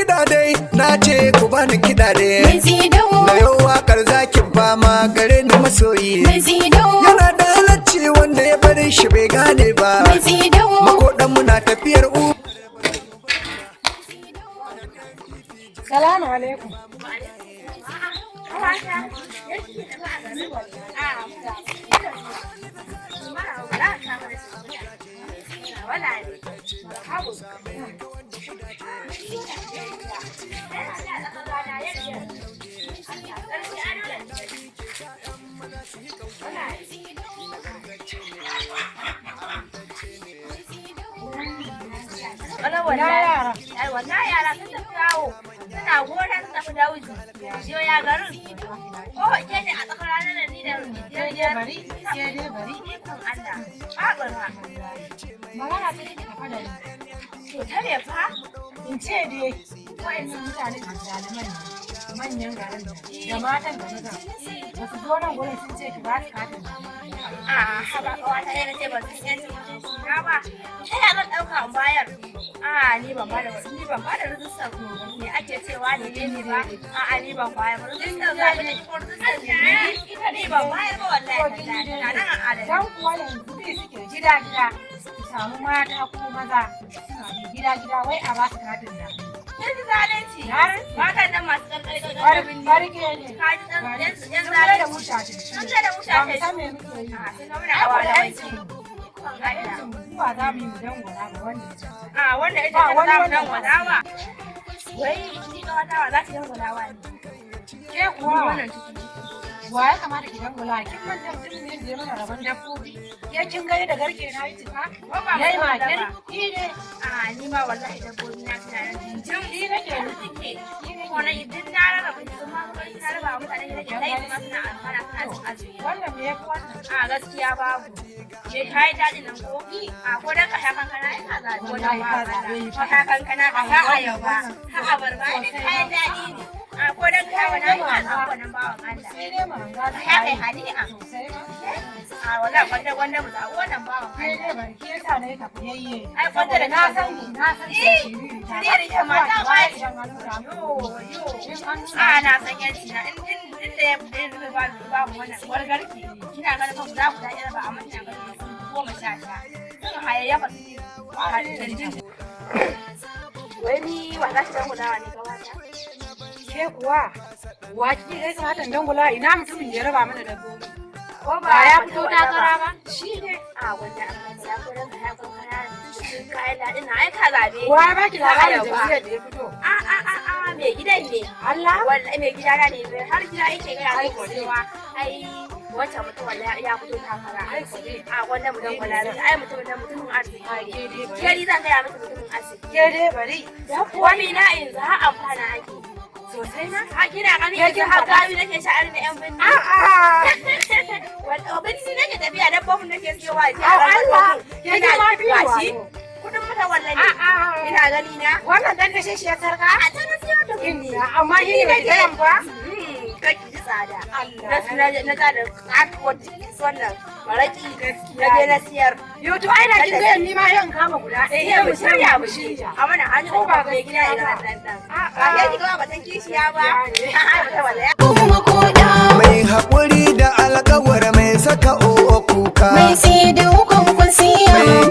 Kiɗa dai, na ce ku bani kiɗa Mai dai. tsidau. Na yau waƙar zakin fama gare ni masoyi. Mai tsidau. Yana da halacci wanda ya bari shi bai gane ba. Mai tsidau. Makoɗan muna tafiyar u. Salamu alaikum. Ina yara. Ai wallahi yara sun tafi yawo. Suna gona sun tafi dauji. Yo ya garin. Ko ke ne a tsakar ranar nan ni da Sai dai bari, sai dai bari. Ikon Allah. Babura. Magana ta yake tafa da ni. To ta me fa? In ce dai wa'annan mutane azzaliman ne, manyan garin nan, da matan da mazan. Ba su zo nan gurin sun ce ki ba su katin zaɓe. A haba kawata ne ce ban san yancin mutunci na ba. Ta ya zan ɗauka in bayar? A ni ban bada ni ban bada rijistar me ake cewa ne ne ba. A ni ban bayar ba rijistar zaɓe ne ko rijistar ne ni ban bayar ba wallahi. Na nan a adana. Dan kuwa yanzu bi suke gida-gida su samu mata ko maza suna bi gida-gida wai a ba su katin zaɓe. Kin ji zalunci. Zalunci. Matan nan masu ƙarƙari ƙarƙari binni. Barke ne. Ka ji ɗan yan Sun mai da zalunci. mu shashashi. Sun mai da mu Ba mu shashashi. san me muke yi. A sun ga muna Ai, hawa ko da da wanki. yancin mu. Ikon Allah. Zuwa za mu yi mu dangwala ga wanda ya cancanta. A wannan ita Ba ta wani za mu wanda dangwalawa. Wai ni ƙawata wa za ta dangwalawa ne. Ke kuwa Wannan ciki. wa ya kamata ki dangwala? Kin manta mutumin ne da ya mana rabon dabbobi? Ke kin ga yadda garke na yi cika? Ko ba Yayi mu makil? ba. Ni ne. A ni ma wallahi dabbobi na suna nan jinjin. Ni nake nufi. Suke. Ni nake Ko na idan na rarraba su ma kuma na raba wa mutane da ke kai ma suna amfana suna cin arziki. Wannan me yafi wannan? A gaskiya babu. Me kayi daɗi nan ko? A ko dan ka sha kankana ai ka zaɓi wannan Wallahi ba ka zaɓe ni. Ka sha kankana ka sha ayaba, ka abarba ai duk kayan daɗi ne. A ko dan ka wani ai ka zaɓi wannan bawan Allah. Sai dai mu hanga Ka sha kai hani'a. sosai ma. A wallahi kwanda gwanda mu zaɓi wannan bawan Sai Allah. dai bari ke yasa na yi tafiyayye. Ai kwanda da Na san ki, na san ki. Eh, Shiriri ta. shiriri ta ma ta Ba ɓaci. idan an nuna mu. Yo, yo. In an nuna A na san yanci na in da ya in ba ba mu wannan wargarki kina ganin fa guda guda ɗaya ba amma ina ganin sun 11 sun hayayyafa su ne. Wai ni wa za shi dangulawa ne gabata? Ke kuwa wa kike kai kamata in dangwala ina mutumin da ya raba mana dabbobi? Ko Ba ya fito takara ba? Shi ne. A wanda an gani ya ko ranka ya kankana cikin kayan daɗin na ai ka zaɓe. Wa ya baki labarin Ayaba. jam'iyyar da ya fito? A mai gidan ne. Allah? Wallahi mai gidana ne har gida yake gaya Ai, min ko dai. cewa ai wancan mutum wallahi ya fito takara. Ai, ko dai. A wannan mu dangwala miki ai mutumin nan mutumin arziki Ai, ne. ke dai bari. Ke ni zan gaya miki mutumin arziki. Ke dai bari. Da kuwa ni na yanzu har amfana ake. Sosai ma? Ha kina ganin Ke yanzu kin har faɗa? gayu nake sha irin na yan binni. A'a. Wanda binni nake tafiya dabbobin nake siyowa a jiya. Au, Allah. Ke kin ma fi Gashi. wayo. Kudin mata wallahi. A'a. Ina gani na. Wannan dan dashe shi ya sarka? A ta na siyo da binni. Inna amma shi ne bai gayan ba? Kaki ji tsada. Allah. Na na ta da katuwar wannan maraki Gaskiya na je na siyar. Yo to ai na kin gayan ni ma yau in kama guda ɗaya. Sai mu shirya mu shirya. A mana hannu Ko ba da mai gida gaskiya ina ba. dan dan. A'a. Ba ke ki ga ba tan kishiya ba. Gaskiya ne. Ai mata wallahi. Kuma koda. Mai haƙuri da alƙawar mai saka o kuka. Mai tsidau kwankwasiya. Mai